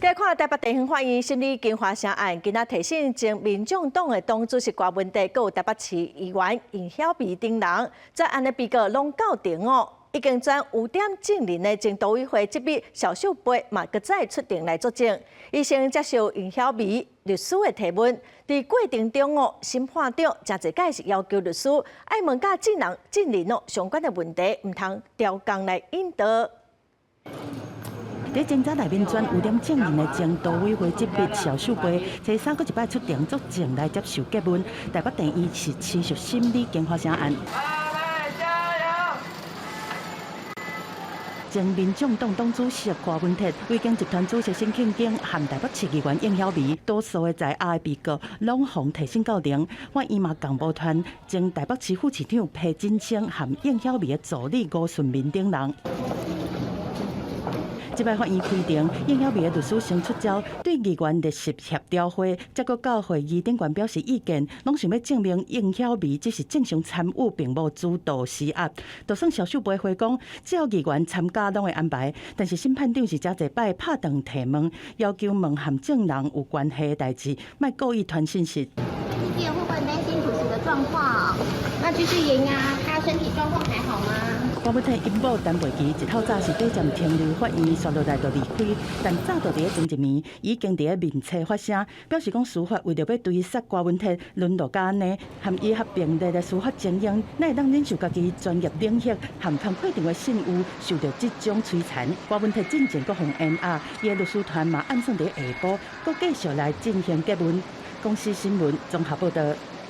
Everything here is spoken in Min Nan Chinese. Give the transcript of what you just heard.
來看台北地方法院審理京華城案，今仔提審前民眾黨的黨主席柯文哲，閣有台北市議員應曉薇等人，這案的被告攏到庭哦。已經轉污點證人的前都委會執秘蕭秀貝嘛，閣再出庭來作證。伊先接受應曉薇律師的提問，佇過程中哦，審判長誠濟擺是要求律師愛問佮證人證人哦相關的問題，毋通調工來引導。佇偵查內面轉污點證人的前都委會執秘蕭秀貝，初三閣一擺出庭作證來接受詰問。台北地院是持續審理京華城案。加油！前民眾黨黨主席柯文哲、維京集團主席沈慶京和台北市議員應曉薇，多數的在押的被告攏予提審到庭。法院嘛共無傳前台北市副市長裴錦生和應曉薇的助理吳順民等人。這擺法院開庭，應曉薇的律師先出招，對議員列席協調會，才閣到會議頂懸表示意見，攏想欲證明應曉薇只是正常參與，並無主導施壓。就算蕭秀貝回講，只要議員參加攏會安排，但是審判長是誠濟擺拍斷提問，要求問和證人有關係的代誌，莫故意傳信息。你會不會擔心主席的狀況？那繼續延壓，他身體狀況還好嗎？柯文哲𪜶某陳佩琪一透早是短暫停留法院，紲落來就離開。但早就佇咧前一暝已經佇咧面冊發聲，表示講司法為著欲追殺柯文哲，淪落到按呢，和伊合並列的司法精英，哪會當忍受家己專業領域和工課場的信譽受著這種摧殘？柯文哲進前閣予延押，伊的律師團嘛按算佇下晡閣繼續來進行詰問。公視新聞綜合報導。